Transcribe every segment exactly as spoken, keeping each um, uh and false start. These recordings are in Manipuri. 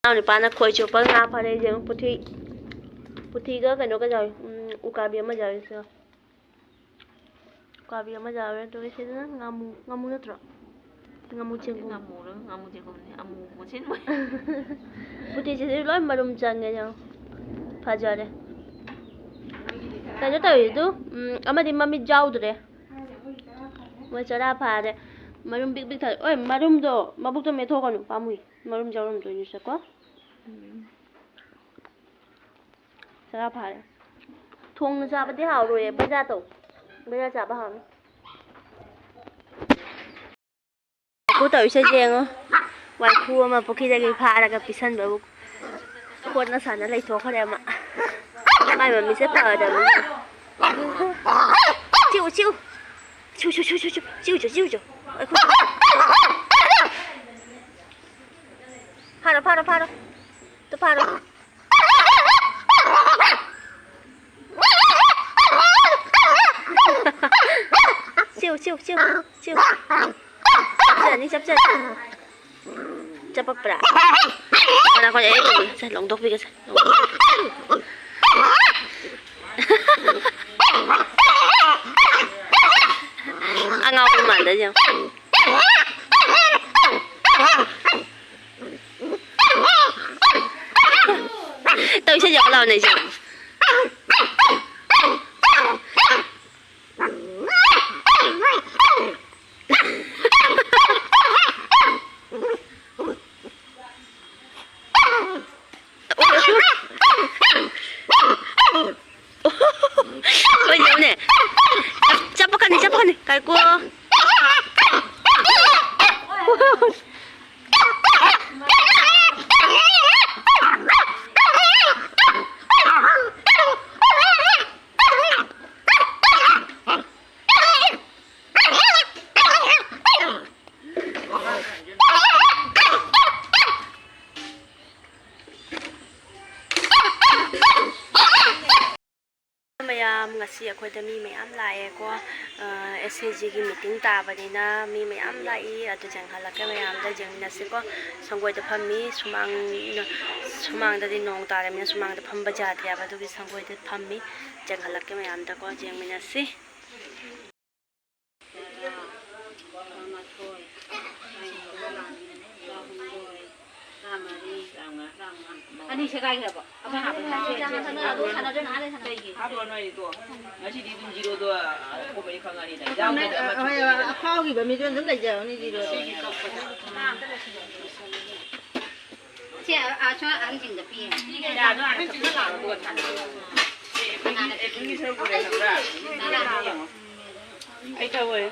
ꯏꯅꯥꯎ ꯅꯨꯄꯥꯅ ꯈꯣꯏ ꯆꯣꯞꯄ ꯉꯥ ꯐꯥꯔꯦ꯫ ꯌꯦꯡꯉꯨ, ꯄꯨꯊꯤ, ꯄꯨꯊꯤꯒ ꯀꯩꯅꯣꯒ ꯌꯥꯎꯏ꯫ ꯎꯝ, ꯎꯀꯥꯕꯤ ꯑꯃ ꯌꯥꯎꯏ ꯁꯤꯗ꯫ ꯎꯀꯥꯕꯤ ꯑꯃ ꯌꯥꯎꯔꯦ꯫ ꯑꯗꯨꯒ ꯁꯤꯗꯅ ꯉꯥꯃꯨ, ꯉꯥꯃꯨ ꯅꯠꯇ꯭ꯔꯣ? ꯉꯥꯃꯨ ꯆꯦꯡꯒꯨꯝ꯫ ꯉꯥꯃꯨꯔ ꯉꯥꯃꯨ ꯆꯦꯡꯒꯨꯝꯅꯦ꯫ ꯑꯃꯨꯕ ꯁꯤꯟꯕ꯫ ꯄꯨꯊꯤꯁꯤꯗꯤ ꯂꯣꯏ ꯃꯔꯨꯝ ꯆꯪꯉꯦ ꯌꯦꯡꯉꯣ꯫ ꯐꯖꯔꯦ꯫ ꯀꯩꯅꯣ ꯇꯧꯔꯤꯗꯨ, ꯎꯝ, ꯑꯃꯗꯤ ꯃꯃꯤꯠ ꯌꯥꯎꯗ꯭ꯔꯦ꯫ ꯃꯣꯏ ꯆꯔꯥ ꯐꯥꯔꯦ꯫ ꯃꯔꯨꯝ ꯕꯤꯛ ꯕꯤꯛ ꯊꯥ-, ꯑꯣꯏ, ꯃꯔꯨꯝꯗꯣ ꯃꯕꯨꯛꯇꯣ ꯃꯦꯠꯊꯣꯛꯀꯅꯨ, ꯄꯥꯝꯃꯨꯏ꯫ ꯃꯔꯨꯝ ꯌꯥꯎꯔꯝꯗꯣꯏꯅꯤ ꯁꯦꯀꯣ꯫ ꯎꯝ꯫ ꯆꯔꯥ ꯐꯥꯔꯦ꯫ ꯊꯣꯡꯅ ꯆꯥꯕꯗꯤ ꯍꯥꯎꯔꯣꯏꯌꯦ, ꯕꯖꯥꯔ ꯇꯧ꯫ ꯕꯖꯥꯔ ꯆꯥꯕ ꯍꯥꯎꯅꯤ꯫ ꯋꯥꯏꯈꯨ ꯇꯧꯔꯤꯁꯦ ꯌꯦꯡꯉꯣ꯫ ꯋꯥꯏꯈꯨ ꯑꯃ ꯄꯨꯈ꯭ꯔꯤꯗꯒꯤ ꯐꯥꯔꯒ ꯄꯤꯁꯟꯕꯕꯨ ꯈꯣꯠꯅ ꯁꯥꯟꯅ ꯂꯩꯊꯣꯛꯈ꯭ꯔꯦ ꯑꯃ꯫ ꯃꯥꯏ ꯃꯃꯤꯠꯁꯦ ꯐꯗꯕꯅꯤ꯫ ꯆꯤꯎ, ꯆꯤꯎ꯫ ꯆꯤꯎ, ꯆꯤꯎ, ꯆꯤꯎ, ꯆꯤꯎ, ꯆꯤꯎ꯫ ꯆꯤꯎ, ꯆꯤꯎ, ꯆꯤꯎ, ꯆꯤꯎ꯫ ꯋꯥꯏꯈꯨ꯫ ꯐꯥꯔꯣ, ꯐꯥꯔꯣ, ꯐꯥꯔꯣ꯫ ꯇꯨ ꯐꯥꯔꯣ꯫ ꯆꯤꯎ, ꯆꯤꯎ, ꯆꯤꯎ, ꯆꯤꯎ꯫ ꯆꯞꯆꯅꯤ, ꯆꯞꯆꯅꯤ꯫ ꯆꯄꯛꯄ꯭ꯔꯥ? ꯉꯥꯏꯈꯣ, ꯑꯩ ꯇꯧꯒꯦ꯫ ꯁꯦ, ꯂꯣꯡꯊꯣꯛꯄꯤꯒꯦꯁꯦ꯫ ꯑꯉꯥꯎꯕ ꯃꯥꯟꯗ ꯌꯦꯡꯉꯣ꯫ ꯇꯧꯁꯦ ꯌꯦꯡꯉꯣ ꯂꯥꯎꯅꯦ ꯑꯩꯁꯦ꯫ ꯍꯣꯏ, ꯌꯦꯡꯉꯨꯅꯦ꯫ ꯆꯞꯄꯛꯀꯅꯤ, ꯆꯞꯄꯛꯀꯅꯤ꯫ ꯀꯥꯏꯀꯣ꯫ ꯃꯌꯥꯝ, ꯉꯁꯤ ꯑꯩꯈꯣꯏꯗ ꯃꯤ ꯃꯌꯥꯝ ꯂꯥꯛꯑꯦꯀꯣ꯫ ꯑ, ꯑꯦꯁ ꯑꯦꯁ ꯖꯤꯒꯤ ꯃꯤꯇꯤꯡ ꯇꯥꯕꯅꯤꯅ ꯃꯤ ꯃꯌꯥꯝ ꯂꯥꯛꯏ꯫ ꯑꯗꯨ ꯌꯦꯡꯍꯜꯂꯛꯀꯦ, ꯃꯌꯥꯝꯗ ꯌꯦꯡꯃꯤꯟꯅꯁꯤꯀꯣ꯫ ꯁꯪꯒꯣꯏꯗ ꯐꯝꯃꯤ, ꯁꯨꯃꯥꯡ-, ꯁꯨꯃꯥꯡꯗꯗꯤ ꯅꯣꯡ ꯇꯥꯔꯕꯅꯤꯅ ꯁꯨꯃꯥꯡꯗ ꯐꯝꯕ ꯌꯥꯗ꯭ꯔꯦꯕ, ꯑꯗꯨꯒꯤ ꯁꯪꯒꯣꯏꯗ ꯐꯝꯃꯤ꯫ ꯌꯦꯡꯍꯜꯂꯛꯀꯦ ꯃꯌꯥꯝꯗꯀꯣ, ꯌꯦꯡꯃꯤꯟꯅꯁꯤ꯫ ꯑꯅꯤ ꯁꯦꯒꯥꯏꯈ꯭ꯔꯕꯣ? ꯑꯃ ꯍꯥꯞꯄ ꯁꯥꯟꯅꯗꯣꯏꯅ ꯑꯥ ꯂꯩ ꯁꯥꯟꯅ-, ꯍꯥꯞꯄꯣ ꯅꯣꯏꯗꯣ꯫ ꯉꯁꯤꯗꯤ ꯑꯗꯨꯝ ꯖꯤꯔꯣꯗꯣ, ꯑ, ꯀꯣꯝꯄꯅꯤ ꯈꯪꯉꯅꯤꯗ꯫ ꯌꯥꯎꯗ꯭ꯔꯗꯤ ꯑꯃ ꯍꯣꯏ, ꯍꯣꯏ, ꯑꯐꯥꯎꯈꯤꯕ ꯃꯤꯗꯣ ꯑꯗꯨꯝ ꯂꯩꯖꯔꯅꯤ ꯖꯤꯔꯣꯗꯣ꯫ ꯁꯤꯒꯤ ꯀꯛꯄꯗ꯫ ꯁꯦ, ꯑꯥ, ꯁꯣꯝ ꯑꯍꯟꯁꯤꯡꯗ ꯄꯤꯔꯦ꯫ ꯌꯥꯗꯣ ꯍꯥꯟꯅ ꯀꯛꯊꯠꯂꯛꯑꯣ, ꯑꯗꯨꯒ ꯊꯥꯡꯗꯣꯛꯑꯣ꯫ ꯑꯦ, ꯑꯦ, ꯑꯦ, ꯑꯦ, ꯁꯔꯨꯛ ꯄꯨꯔꯦ ꯈꯪꯕ꯭ꯔꯥ? ꯌꯦꯡꯉꯣ꯫ ꯑꯩ ꯊꯧꯋꯦ꯫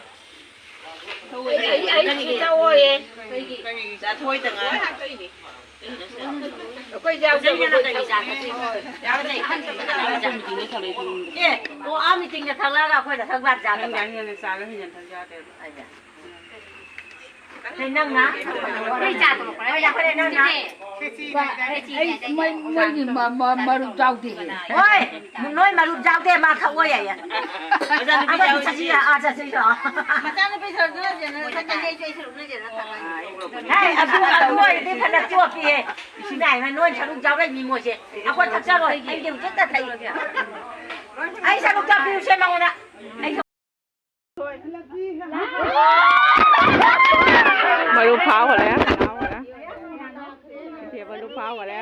ꯊꯧꯋꯦ꯫ ꯑꯩ, ꯑꯩ, ꯑꯩ ꯊꯧꯋꯦ꯫ ꯀꯔꯤꯒꯤ? ꯆꯥꯊꯣꯛꯏꯗ ꯉꯥꯏ꯫ ꯑꯩꯈꯣꯏ ꯌꯥꯎꯗꯕ ꯑꯩꯈꯣꯏ ꯊꯧꯋꯦ꯫ ꯑꯦ, ꯑꯣ, ꯑꯥ meetingꯗ ꯊꯛꯂꯛꯑꯒ ꯑꯩꯈꯣꯏꯗ ꯊꯛ ꯕꯥꯔ ꯆꯥꯗꯕ꯫ ꯅꯪ ꯍꯦꯟꯅ ꯆꯥꯔ ꯍꯦꯟꯅ ꯊꯛ ꯌꯥꯗꯦꯕ꯫ ꯑꯗ꯫ ꯑꯗꯩ ꯅꯪꯅ? ꯅꯣꯏ ꯆꯥ ꯊꯛꯂꯛꯄ꯭ꯔꯥ? ꯍꯣꯏ, ꯍꯣꯔꯦꯟ ꯅꯪꯅ? ꯑꯩ, ꯃꯣꯏ, ꯃꯣꯏꯒꯤ ꯃ-, ꯃ-, ꯃꯔꯨꯞ ꯌꯥꯎꯗꯦꯍꯦ꯫ ꯍꯣꯏ, ꯅꯣꯏ ꯃꯔꯨꯞ ꯌꯥꯎꯗꯦ, ꯃꯥ ꯊꯛꯑꯣ ꯌꯥꯏꯌꯦ꯫ ꯑꯃꯗꯤ ꯆꯠꯁꯤ, ꯑꯥ, ꯆꯠꯁꯤ ꯂꯥꯛꯑꯣ꯫ ꯃꯆꯥꯅꯨꯄꯤ ꯁꯔꯨꯛꯇꯨꯅ ꯆꯦꯟꯅ ꯊꯛꯀꯅꯤ, ꯑꯩꯁꯨ ꯑꯩ ꯁꯔꯨꯛꯅ ꯆꯦꯟꯅ ꯊꯛꯀꯅꯤ꯫ ꯍꯦ, ꯑꯗꯨ, ꯑꯗꯨ ꯑꯣꯏꯔꯗꯤ ꯐꯅ ꯆꯣꯞꯄꯤꯍꯦ꯫ ꯏꯆꯤꯟ ꯏꯅꯥꯏ, ꯅꯣꯏ ꯁꯔꯨꯛ ꯌꯥꯎꯔꯛꯏ ꯃꯤ ꯃꯣꯏꯁꯦ꯫ ꯑꯩꯈꯣꯏ ꯊꯛꯆꯔꯣꯏ, ꯑꯩꯗꯤ ꯍꯧꯖꯤꯛꯇ ꯊꯛꯏ꯫ ꯑꯩ ꯁꯔꯨꯛ ꯌꯥꯎꯕꯤꯔꯨꯁꯦ ꯃꯉꯣꯟꯗ꯫ ꯑꯩ ꯃꯔꯨꯞ ꯐꯥꯎꯈ꯭ꯔꯦ, ꯐꯥꯎꯈ꯭ꯔꯦ꯫ ꯏꯆꯦ ꯃꯔꯨꯞ ꯐꯥꯎꯈ꯭ꯔꯦ꯫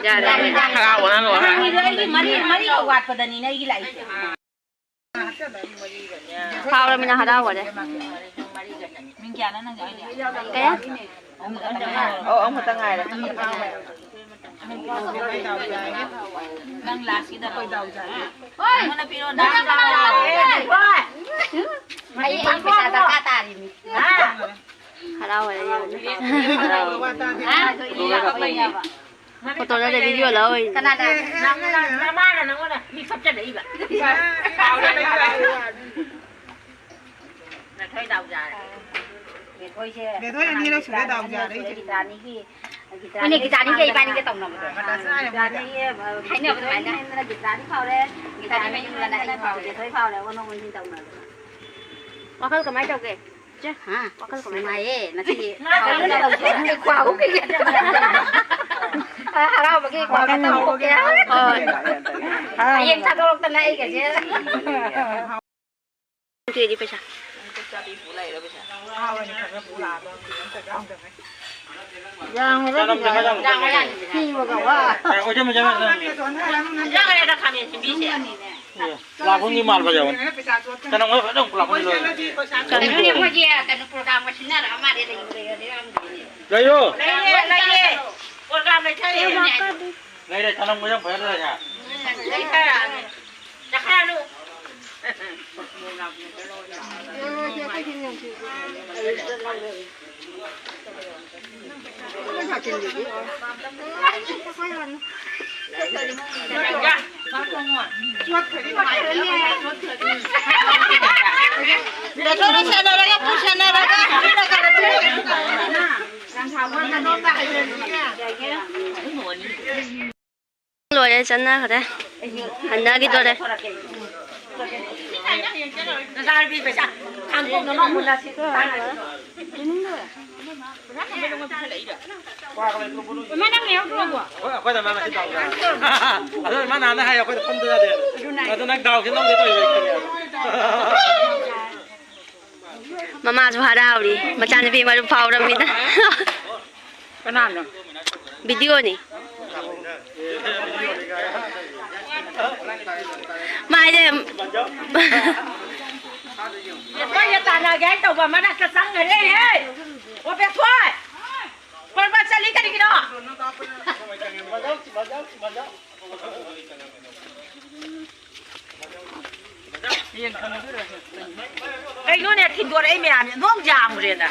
ꯌꯥꯔꯦ, ꯍꯔꯥꯎꯕꯅ ꯂꯣꯏꯔꯦ꯫ ꯃꯔꯤ, ꯃꯔꯤ ꯋꯥꯠꯄꯗꯅꯤꯅꯦ ꯑꯩꯒꯤ ꯂꯥꯛꯏꯁꯦ꯫ ꯐꯥꯎꯔꯃꯤꯅ ꯍꯔꯥꯎꯕꯅꯦ꯫ ꯀꯌꯥ? ꯑꯧ, ꯑꯃꯈꯛꯇ ꯉꯥꯏꯔꯦ꯫ ꯅꯪ ꯂꯥꯁꯀꯤꯗ ꯂꯧ꯫ ꯑꯩꯉꯣꯟꯗ ꯄꯤꯔꯣ, ꯅꯪ ꯂꯥꯎ꯫ ꯑꯩ, ꯑꯩ ꯄꯩꯁꯥ ꯗꯔꯀꯥꯔ ꯇꯥꯔꯤꯅꯤ꯫ ꯍꯔꯥꯎꯕꯅꯦ, ꯌꯦꯡꯉꯨꯅꯦ꯫ ꯍꯔꯥꯎꯕꯅꯦ꯫ ꯍꯥ? ꯐꯣꯇꯣ ꯅꯠꯇꯦ, ꯚꯤꯗꯤꯑꯣ ꯂꯧꯔꯤꯅꯦ꯫ ꯀꯅꯥꯅ? ꯅꯃꯥꯅ ꯅꯪꯉꯣꯟꯗ ꯃꯤꯀꯞ ꯆꯠꯂꯛꯏꯕ꯫ ꯅꯊꯣꯏ ꯗꯥꯎ ꯌꯥꯔꯦ꯫ ꯅꯦꯊꯣꯏꯁꯦ ꯅꯦꯊꯣꯏ ꯑꯅꯤꯔꯛ ꯁꯨꯔꯦ ꯗꯥꯎ ꯌꯥꯔꯦ ꯑꯩꯁꯦ꯫ ꯒꯤꯇꯥꯅꯤꯒꯤ, ꯍꯣꯏꯅꯦ, ꯒꯤꯇꯥꯅꯤꯒ ꯏꯕꯥꯅꯤꯒ ꯇꯧꯅꯕꯗꯣ꯫ ꯃꯊꯥ ꯁꯥꯔꯦ ꯃꯣꯏꯗ꯫ ꯒꯤꯇꯥꯅꯤ, ꯍꯥꯏꯅꯕ ꯑꯗꯨꯃꯥꯏꯅ꯫ ꯒꯤꯇꯥꯅꯤ ꯐꯥꯎꯔꯦ, ꯒꯤꯇꯥꯅꯤ ꯃꯌꯨꯝꯗꯅ ꯑꯩ ꯐꯥꯎꯔꯦ, ꯅꯦꯊꯣꯏ ꯐꯥꯎꯔꯦ, ꯑꯣꯟꯊꯣꯛ ꯑꯣꯟꯁꯤꯟ ꯇꯧꯅꯕꯗꯣ꯫ ꯋꯥꯈꯜ ꯀꯃꯥꯏꯅ ꯇꯧꯒꯦ? ꯆꯦ, ꯍꯥ? ꯋꯥꯈꯜ ꯀꯃꯥꯏꯅ? ꯅꯨꯡꯉꯥꯏꯌꯦ, ꯉꯁꯤꯗꯤ꯫ ꯈ꯭ꯋꯥꯡ ꯍꯨꯛ ꯀꯩꯀꯩ꯫ ꯍꯔꯥꯎꯕꯒꯤ ꯈ꯭ꯋꯥꯡ ꯈꯛꯇ ꯍꯨꯛ ꯀꯩ꯫ ꯍꯣꯏ꯫ ꯍꯌꯦꯡ ꯊꯥꯗꯣꯔꯛꯇꯅ ꯑꯩꯒꯁꯦ꯫ ꯄꯤꯔꯗꯤ ꯄꯩꯁꯥ꯫ ꯌꯥꯝꯃꯦꯗ, ꯌꯥꯝꯃꯦ꯫ ꯄꯤꯕꯒ ꯋꯥ꯫ ꯑꯦ, ꯑꯣꯏꯖꯝ, ꯑꯣꯏꯖꯝ, ꯑꯣꯏꯖꯝ꯫ ꯌꯥꯝꯃꯦꯗ, ꯈꯥꯃꯦꯟ ꯁꯤꯟꯕꯤꯁꯦ꯫ ꯂꯥꯛꯄꯒꯤ ꯃꯥꯜ ꯐꯖꯕꯅꯤ꯫ ꯀꯩꯅꯣ ꯃꯣꯏ ꯐꯖꯅ ꯄꯨꯂꯞ ꯄꯨꯟꯅ ꯂꯣꯏꯔꯦ꯫ ꯑꯗꯨꯅꯦ ꯃꯣꯏꯒꯤ ꯀꯩꯅꯣ ꯄ꯭ꯔꯣꯒ꯭ꯔꯥꯝꯒ ꯁꯤꯟꯅꯔꯒ ꯃꯥꯗꯤ ꯂꯩꯕ ꯂꯩꯔꯗꯤ ꯌꯥꯝ ꯅꯨꯡꯉꯥꯏꯅꯤ꯫ ꯂꯩꯌꯣ꯫ ꯂꯩꯌꯦ, ꯂꯩꯌꯦ꯫ ꯄ꯭ꯔꯣꯒ꯭ꯔꯥꯝ ꯂꯩꯊꯔꯦ꯫ ꯂꯩꯔꯦ, ꯆꯅꯝ ꯃꯣꯏ ꯌꯥꯝ ꯐꯖꯅ ꯂꯩꯔꯦ꯫ ꯂꯩꯊꯔꯛꯑꯅꯤ꯫ ꯆꯠꯈ꯭ꯔꯅꯨ꯫ ꯂꯣꯏꯔꯦ, ꯆꯠꯅꯈ꯭ꯔꯦ꯫ ꯍꯟꯅꯈꯤꯗꯣꯔꯦ꯫ ꯅꯆꯥꯅꯨꯄꯤ ꯄꯩꯁꯥ ꯊꯥꯡꯗꯣꯛꯅꯕ ꯑꯃꯨꯛ ꯂꯥꯛꯁꯤ꯫ ꯏꯃꯥ, ꯅꯪ ꯌꯥꯎꯗ꯭ꯔꯕꯣ? ꯍꯣꯏ, ꯑꯩꯈꯣꯏꯗ ꯃꯥ ꯉꯁꯤ ꯗꯥꯎ ꯌꯥꯔꯦ꯫ ꯑꯗꯣ ꯏꯃꯥ ꯅꯍꯥꯟꯅ ꯍꯥꯏꯌꯦ, ꯑꯩꯈꯣꯏꯗ ꯐꯝꯗ ꯌꯥꯗꯦ꯫ ꯑꯗꯨ ꯅꯪ ꯗꯥꯎꯁꯦ ꯂꯧꯒꯦ ꯇꯧꯔꯤꯕ ꯑꯩ ꯈꯪꯉꯦꯕ꯫ ꯃꯃꯥꯁꯨ ꯍꯔꯥꯎꯔꯤ, ꯃꯆꯥꯅꯨꯄꯤ ꯃꯔꯨꯞ ꯐꯥꯎꯔꯝꯃꯤꯅ꯫ ꯀꯅꯥꯅꯣ? ꯚꯤꯗꯤꯑꯣꯅꯤ꯫ ꯃꯥꯏꯁꯦ꯫ ꯑꯩꯈꯣꯏꯒ ꯇꯥꯟꯅꯒꯦ ꯍꯥꯏ ꯇꯧꯕ ꯃꯅꯥꯛꯇ ꯆꯪꯈꯔꯦ, ꯍꯦ! ꯑꯣ, ꯕꯦꯊꯣꯏ! ꯀꯣꯏꯕ ꯆꯠꯂꯤ ꯀꯔꯤꯒꯤꯅꯣ? ꯀꯩꯅꯣꯅꯦ, ꯊꯤꯟꯗꯣꯔꯛꯏ ꯃꯌꯥꯝꯁꯦ ꯅꯣꯡ ꯌꯥꯝꯈ꯭ꯔꯦꯗ꯫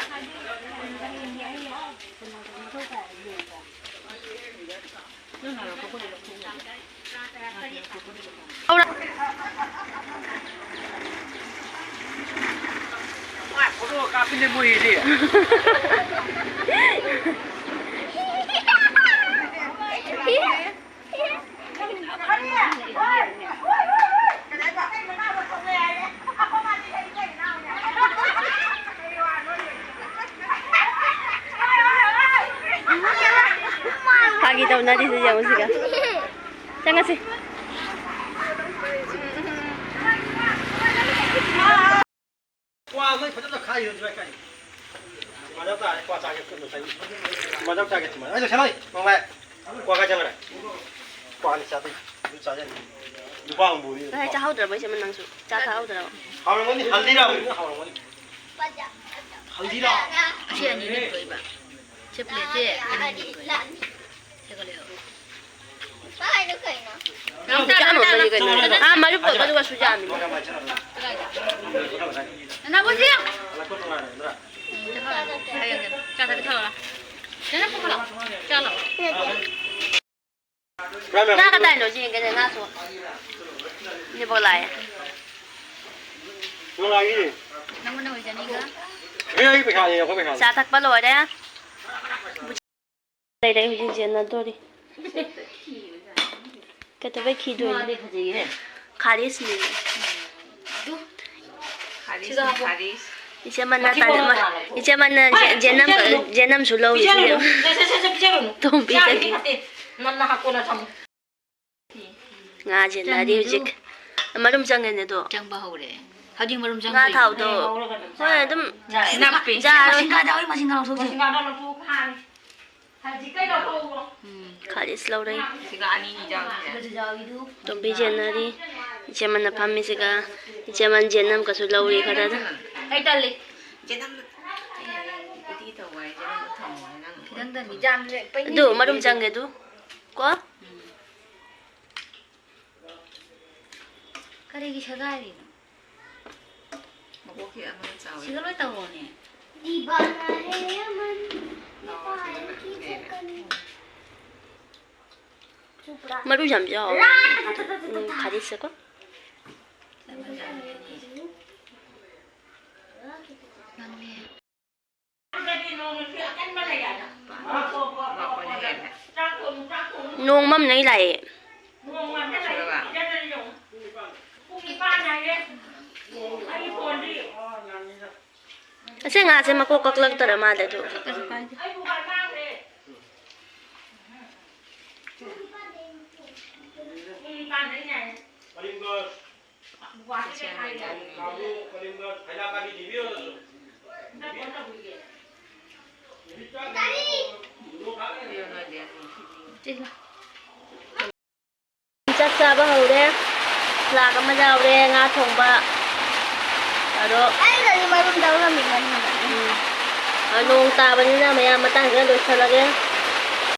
ꯍꯧꯔ-, ꯐꯣꯇꯣ ꯀꯥꯞꯄꯤꯅꯦ ꯃꯣꯏꯁꯤꯗꯤ꯫ ꯐꯥꯒꯤ ꯇꯧꯅꯔꯤꯁꯦ ꯌꯦꯡꯉꯨ ꯁꯤꯒ꯫ ꯆꯪꯉꯁꯤ꯫ ꯀ꯭ꯋꯥ ꯅꯣꯏ ꯐꯖꯅ ꯈꯥꯏꯌꯣ, ꯁꯤꯚꯥꯏ, ꯀꯥꯏ? ꯃꯥꯗꯝ ꯇꯥꯔꯦ, ꯀ꯭ꯋꯥ ꯆꯥꯒꯦ, ꯀꯩꯅꯣ ꯆꯥꯏ꯫ ꯃꯥꯗꯝ ꯆꯥꯒꯦ, ꯊꯨꯝ꯫ ꯑꯩ ꯂꯣꯏꯁꯜꯂꯣ, ꯅꯣꯡꯃꯥꯏ꯫ ꯀ꯭ꯋꯥ ꯀꯥꯏ ꯆꯪꯈ꯭ꯔꯦ? ꯀ꯭ꯋꯥꯅꯤ ꯆꯥꯗꯣꯏ, ꯑꯗꯨ ꯆꯥꯖꯅꯤ꯫ ꯂꯨꯄꯥ ꯍꯨꯝꯐꯨꯅꯤ꯫ ꯉꯁꯥꯏ ꯆꯥꯍꯧꯗ꯭ꯔꯕ ꯏꯆꯦ ꯅꯪꯁꯨ? ꯆꯥ ꯊꯛꯍꯧꯗ꯭ꯔꯕ? ꯍꯥꯎꯔꯝꯒꯅꯤ, ꯍꯜꯗꯤꯔꯥꯝ ꯍꯥꯎꯔꯝꯒꯅꯤ꯫ ꯍꯜꯗꯤꯔꯥꯝ꯫ ꯁꯤ ꯑꯅꯤꯅꯦ ꯄꯨꯔꯛꯏꯕ꯫ ꯁꯤ ꯄ꯭ꯂꯦꯠꯁꯦ ꯑꯅꯤꯅꯦ ꯄꯨꯔꯛꯏꯕ꯫ ꯁꯤꯒ ꯂꯩꯍꯧꯔꯣ꯫ ꯅꯪ ꯄꯩꯁꯥ ꯑꯃ ꯑꯃꯅꯤ ꯀꯩꯅꯣ꯫ ꯑꯥ, ꯃꯔꯨꯞ ꯑꯣꯏꯕꯗꯨꯒꯁꯨ ꯌꯥꯝꯃꯤꯅꯦ꯫ ꯅꯅꯥꯎꯄꯥꯁꯤ꯫ ꯎꯝ, ꯆꯠꯈ꯭ꯔꯣ꯫ ꯍꯌꯦꯡ ꯆꯥ ꯊꯛꯀꯦ ꯊꯛꯑꯣꯔꯥ? ꯆꯠꯂꯣ꯫ ꯉꯥ ꯀꯗꯥꯏꯅꯣ ꯁꯤ ꯌꯦꯡꯒꯦꯅꯦ, ꯉꯥꯁꯨ꯫ ꯏꯅꯦꯕꯣꯛ ꯂꯥꯛꯑꯦ꯫ ꯅꯪꯉꯣꯟꯗ ꯑꯣꯏꯖꯅꯤꯒ꯫ ꯆꯥ ꯊꯛꯄ ꯂꯣꯏꯔꯦ꯫ ꯂꯩꯔꯦ, ꯍꯧꯖꯤꯛ ꯌꯦꯟꯅꯗꯣꯔꯤ꯫ ꯀꯩꯗꯧꯕꯩ ꯈꯤꯗꯣꯏꯅꯣ? ꯈꯥꯔꯤꯁꯅꯤ꯫ ꯏꯆꯦ ꯃꯟꯅ ꯇꯥꯟ-, ꯏꯆꯦ ꯃꯟꯅ ꯖꯦ-, ꯖꯦꯅꯝ-, ꯖꯦꯅꯝꯁꯨ ꯂꯧꯔꯤ꯫ ꯇꯣꯝꯕꯤꯗꯒꯤ꯫ ꯉꯥ ꯌꯦꯟꯅꯔꯤ ꯍꯧꯖꯤꯛ꯫ ꯃꯔꯨꯝ ꯆꯪꯉꯦꯅꯦ ꯑꯗꯣ꯫ ꯆꯪꯕ ꯍꯧꯔꯦ꯫ ꯍꯧꯖꯤꯛ ꯃꯔꯨꯝ ꯉꯥ ꯆꯪꯗꯣꯏꯅꯦ꯫ ꯊꯥꯎꯗꯣ꯫ ꯍꯣꯏ, ꯑꯗꯨꯝ ꯅꯞꯄꯤ꯫ ꯆꯥꯔꯣꯏ꯫ ꯃꯁꯤꯡꯒꯥꯗ ꯍꯣꯏ, ꯃꯁꯤꯡꯒꯥ ꯂꯧꯊꯣꯛꯁꯦ꯫ ꯎꯝ꯫ ꯈꯥꯔꯤꯁ ꯂꯧꯔꯦ꯫ ꯁꯤꯒ ꯑꯅꯤꯅꯤ ꯆꯥꯕꯁꯦ꯫ ꯇꯣꯝꯕꯤ ꯌꯦꯟꯅꯔꯤ꯫ ꯏꯆꯦꯃꯟꯅ ꯐꯝꯃꯤꯁꯤꯒ ꯏꯆꯦꯃꯟ ꯌꯦꯟꯅꯝꯒꯁꯨ ꯂꯧꯔꯤ ꯈꯔ꯫ ꯑꯩ ꯇꯜꯂꯤ꯫ ꯌꯦꯟꯅꯝ ꯎꯇꯤ ꯇꯧꯕ ꯍꯥꯏꯁꯦ ꯅꯪ ꯊꯝꯃꯣ ꯅꯪ꯫ ꯈꯤꯇꯪꯗꯅꯤ ꯌꯥꯝꯅ ꯄꯩꯅꯦ꯫ ꯑꯗꯨ ꯃꯔꯨꯝ ꯆꯪꯒꯦ ꯑꯗꯨ꯫ ꯀꯣ? ꯎꯝ꯫ ꯀꯔꯤꯒꯤ ꯁꯦꯒꯥꯏꯔꯤꯅꯣ? ꯃꯀꯣꯛꯀꯤ ꯑꯃ ꯆꯥꯎꯋꯤ꯫ ꯁꯤꯒ ꯂꯣꯏ ꯇꯧꯔꯣꯅꯦ꯫ ꯗꯤꯕꯥꯅ ꯍꯦ ꯑꯃꯟ, ꯅꯨꯄꯥ ꯑꯅꯤ ꯊꯣꯛꯀꯅꯤ꯫ ꯃꯔꯨ ꯌꯥꯝ ꯌꯥꯎꯋꯦ꯫ ꯎꯝ, ꯈꯥꯗꯤꯁꯦꯀꯣ꯫ ꯅꯣꯡ ꯃꯝꯅꯩ ꯂꯥꯛꯑꯦ꯫ ꯑꯁꯤ ꯉꯥꯁꯦ ꯃꯀꯣꯛ ꯀꯛꯂꯛꯇꯔ ꯃꯥꯜꯂꯦ ꯑꯗꯨ꯫ ꯆꯥꯛ ꯆꯥꯕ ꯍꯧꯔꯦ꯫ ꯐ꯭ꯂꯥꯛ ꯑꯃ ꯌꯥꯎꯔꯦ, ꯉꯥ ꯊꯣꯡꯕ꯫ ꯑꯗꯣ ꯑꯩꯅꯗꯤ ꯃꯔꯨꯝꯗ ꯎꯔꯝꯃꯤ ꯉꯥꯅꯨꯗ꯫ ꯎꯝ꯫ ꯑ, ꯅꯣꯡ ꯇꯥꯕꯅꯤꯅ ꯃꯌꯥꯝ ꯃꯇꯥꯡꯁꯤꯗ ꯂꯣꯏꯁꯤꯜꯂꯒꯦ꯫